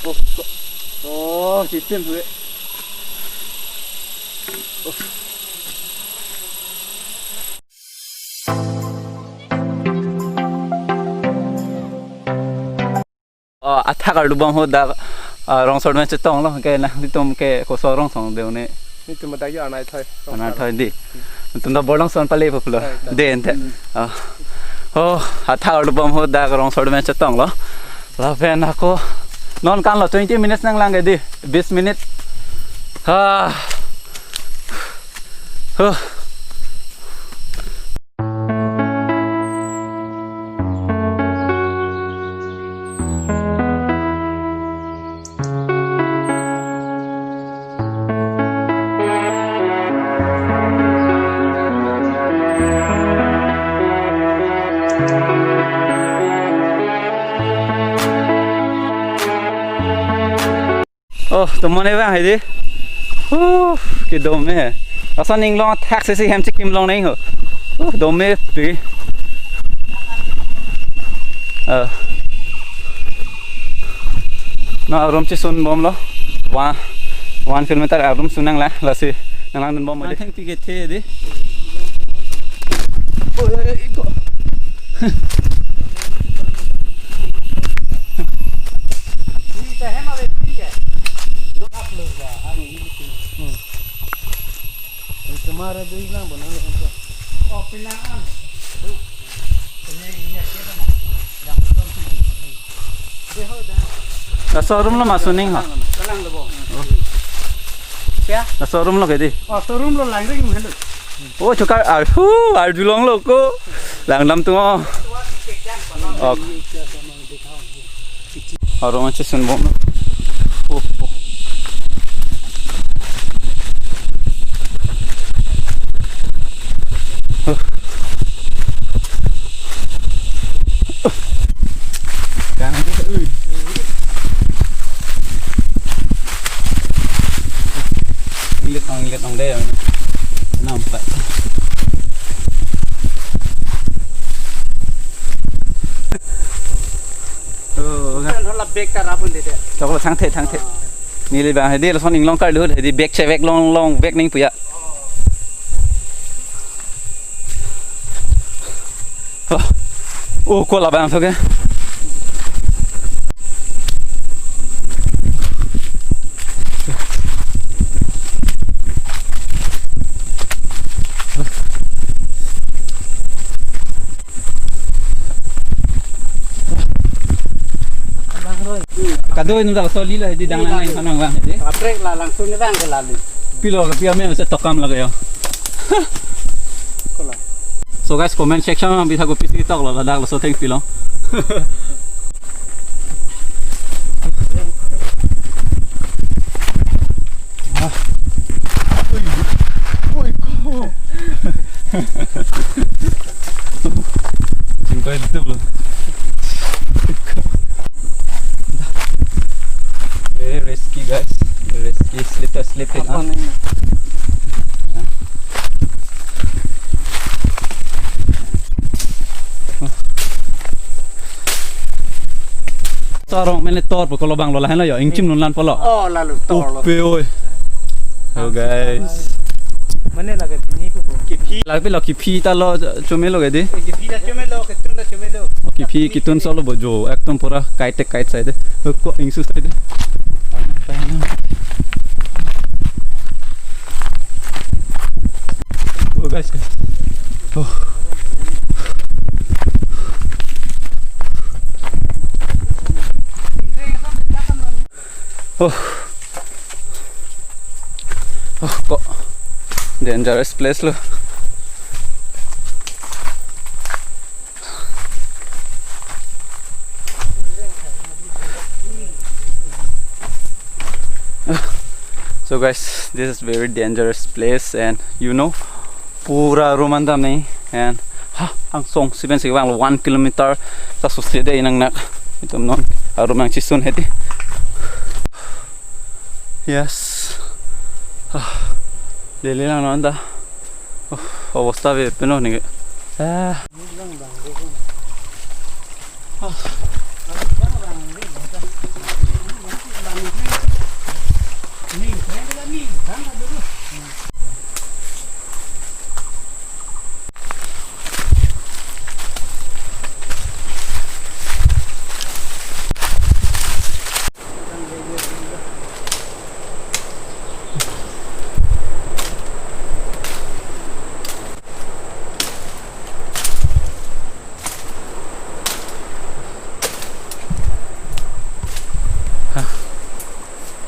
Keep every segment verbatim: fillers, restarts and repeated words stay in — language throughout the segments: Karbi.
Oh, oh, chitim pu. Oh. Oh, athak arlu bom ho dak, ah, rong sor me chetong lo ke na, itum ke koso rong song de ne. Itum dak yo anai thoi. Anai thoi di. Itum da bolong son pale populo. Thoi, thoi. De ente. Hmm. Oh. Oh, athak arlu bom ho dak rong sor me chetong lo. Lapen ako non kan lo twenty minutes nanglang ke di. Bis minute. Ah. Huh. Oh, to mane bang hedi. Uh, kedome. Lason inglong athak si si hem chikim long neng ho. Uh, dome pi. Eh. Na arum chesun bom lo. One, one kilometer arum sun nanglang, lasi nanglang dun bom hedi. Nangtheng pi kethe hedi. Oh, eh, eh, ko. Laso room lo ma suning ho. Kalang lo bo. Laso room lo ke di. Oh, showroom lo langring mo helo. Oh, chokar, ah, hu, arjulong lo ko. Langdam tu mo. Oh. Arong ache sun bom. Oh, oh. Kan, ui. Ilit ong, ilit ong deh. Nampak. Oh, kan. Kan hola bag ta rapun deh deh. Choklo thangthe, thangthe. Ah. Neli bang hedi lason inglong kar lut hedi bag chevek long long bag ning puya. Oh. Oh, ko labang so ke. Kadoi nung dak soli lo hedi dang nang nang nang bang hedi. Kaprek la langsung ni bang ke lali. Pilo ke pia me se tokam lagi yo. Kola. So guys, comment section ma bitha ko pisi tok lo dak lo so thank pilo. Ah. Ui. Ui, ko. Chingkoi ditup lo. Very risky, guys. Very risky. Slipper, slipping, ah. Apa nih? Torong mene tor po kolo bang lo lahen lo yo, ingchim nun lan polo. Oh, lalu tor lo. Upe oi. Oh, guys. Mane lake pini ko bo. Kiphi. Lake lo kiphi ta lo chomelo ke di. Eh, kiphi ta chomelo, ketun ta chomelo. Oh, kiphi ketun solo bo jo, ekdom pura kite kite side. Ko ingsu side. Oh, guys, guys. Oh. Oh. Oh, ko dangerous place lo. So guys, this is very dangerous place, and you know, pura room andam ni, and ha, angsong si pen si vang lo one kilometer ta susi de inang nak. Itum non arum nangchisun hedi. Yes. Ah, Delhi lang non ta. Oh, obosta be peno ni. Ah. Ah.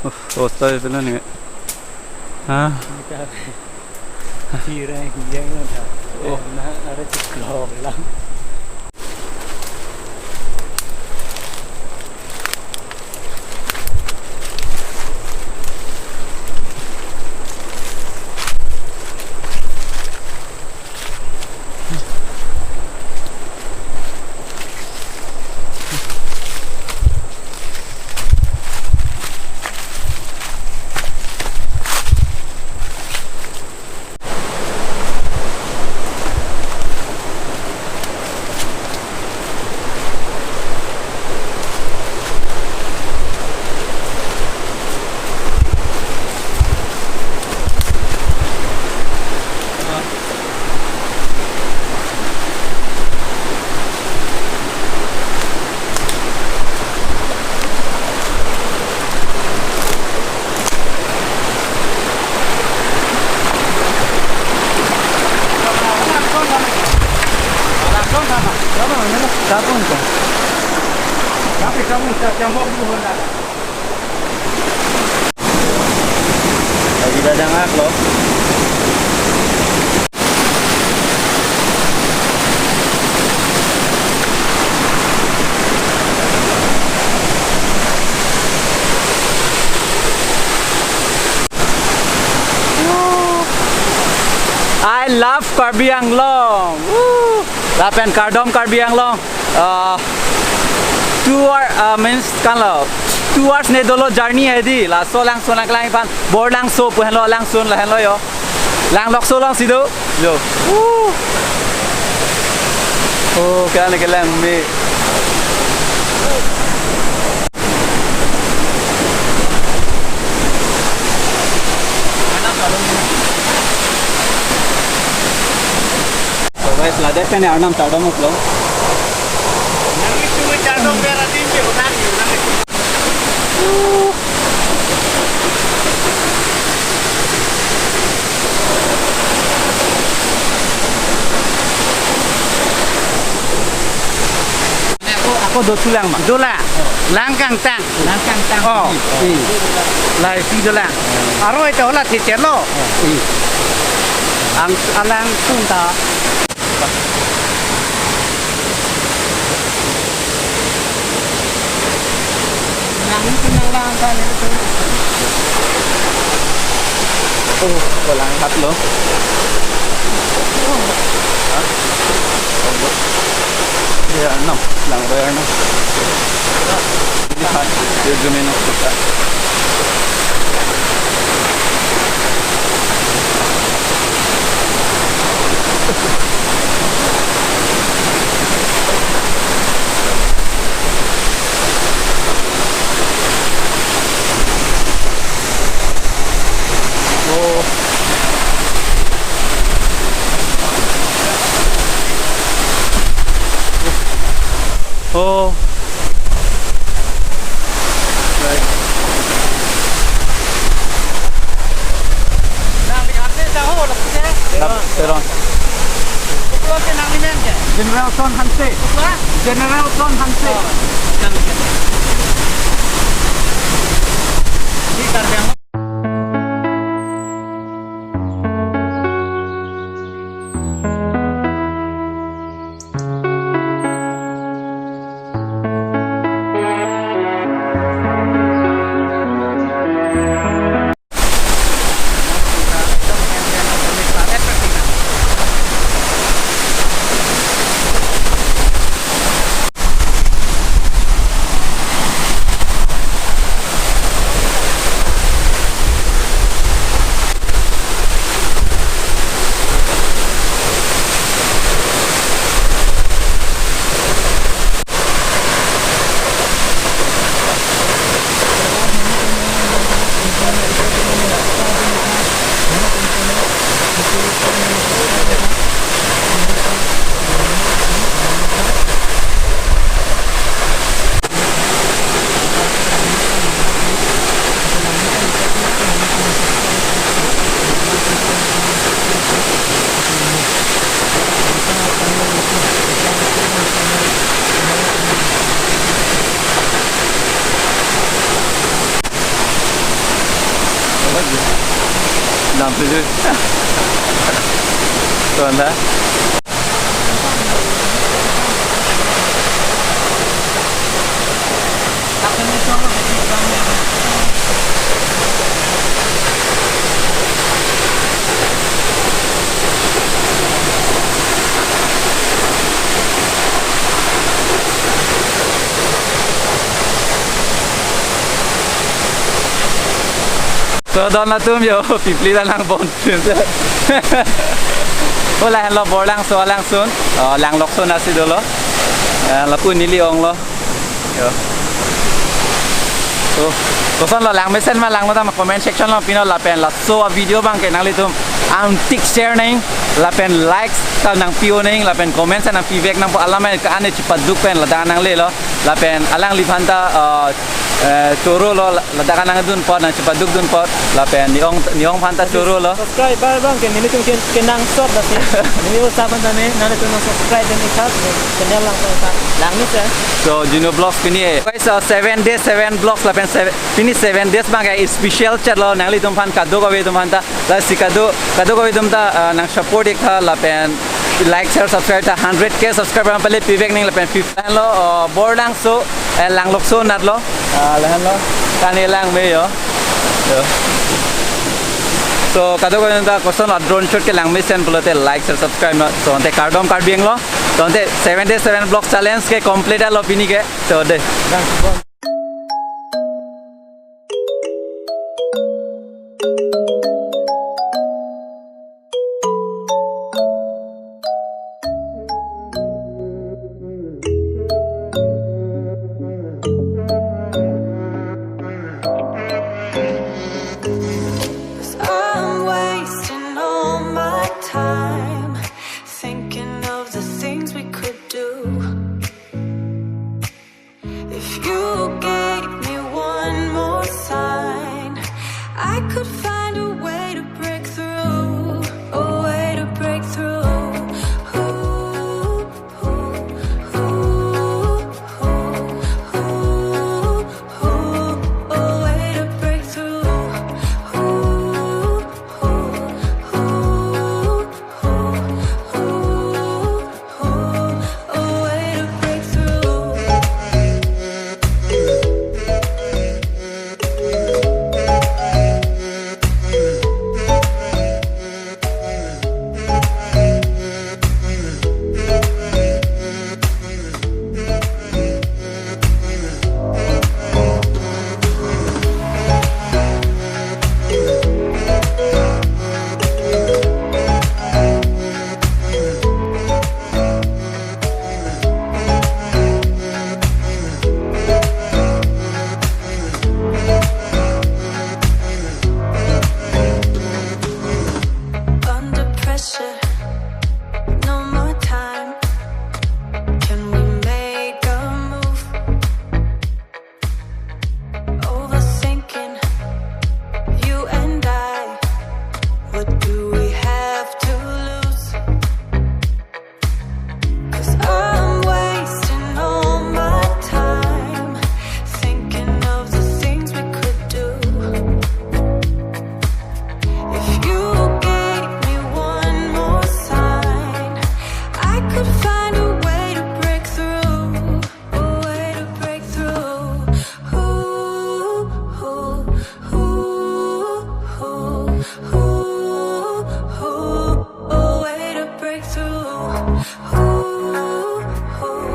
Uff, hostel itu lah nih. Hah? Kita tirang yang ada. Oh. Nah, ada ceklok lang. Lagi dadang ak lo. I love Karbi Anglong. Woo! Lapen kardom Karbi Anglong. Uh, two hour, uh, means kan lo, two hours ne dolo journey hedi. Laso langsun lang kelang iphan Borlangso pu henlo, langsun lahenlo yo. Langlokso alongsi do. Yo. Woo. Oh, kailang, kailang me. So guys, ladak pen arnam chardom uklo. Ako, ako dothulang ma? Dolang. Lang kangtang. Lang kangtang. Oh. Hmm. Lahai si dolang. Aro ita hola theche lo. Hmm. Ang alang tung ta. Nang itu nang lang kan itu. Oh, ko lang tatlo. Ha? Ya, no. Lang bayar na. Hindi pa. Yung gumino kita. Oh. Oh. Teron. General Ton Hanse. General Ton Hanse. Dam tuju. Tuan da. So, don latum yo, pipli ta lang bon. O lahenlo Borlangso alangsun, o, Langlokso nasi dolo. Eh, lapu neli onglo. Yo. So, kosonlo, langmesen ma langno ta ma comment section along pino lapen laso a-video abangke nanglitum angtik share nang lapen likes ta nangpi-o nang lapen comments ta nangpivek nangpo, alamai ke-an chepaduk pen ladak nanglelo lapen alangliphan ta, eh, eh, chorolo la-, ladak nangdun apot nangchepaduk dun apot lapen ne-ong ne-ongphan ta chorolo. Subscriber abangke nelitum ke kenangsot dasi. Neli osa aphan tame nanglitum nang subscribe den ikat channel lang ta langmesen. So, Gino Vlogs pini, eh. Guys, uh, seven days, seven vlogs lapen seven, pini seven days abangke special chat lo nanglitum aphan kadokave atum aphan ta. Lasi kado, kadokave atum ta, uh, nang support ik tha lapen like, share, subscribe ta hundred K subscriber aphan pale pivek nang lapen fifty lo, uh, Borlangso, eh, Langlokso natlo. Ah, lahenlo. Kani lang me yo. Yo. So, kadokave atum ta kosonlo drone shoot ke langmesen pulote like, share, subscribe ma. So, ante kardom Karbi Anglong. So, ante seven day seven vlog challenge ke complete lo pini ke. So, de. I'm wasting all my time thinking of the things we could do. If you gave me one more sign, I could find a way to break through, a way to break through. Ooh, ooh, ooh, ooh, ooh, ooh, a way to break through. Ooh, ooh, ooh, ooh, ooh. Under pressure, no more time. Can we make a move? Overthinking, you and I. What do we have to lose? 'Cause I'm wasting all my time thinking of the things we could do. If you gave me one more sign, I could find a way to break through, a way to break through. Ooh, ooh, ooh, ooh, ooh, ooh, a way to break through. Ooh, ooh,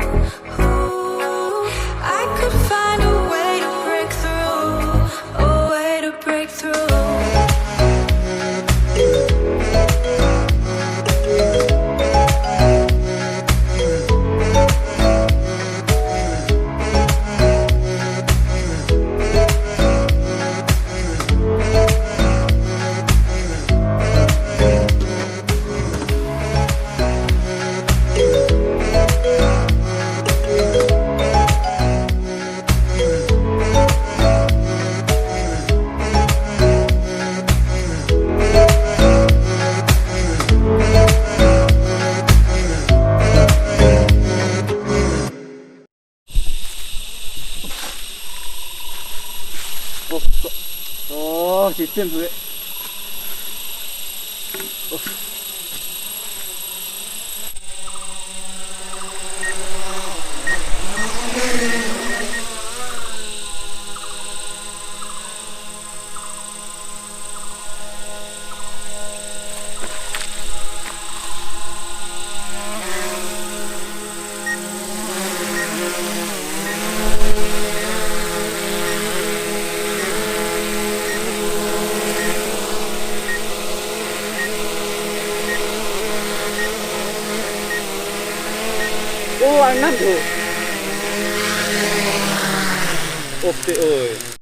ooh, I could find a way to break through, a way to break through. Oh, chitim pu. Oh. Oh, Arnam tu. Oh, te, oi.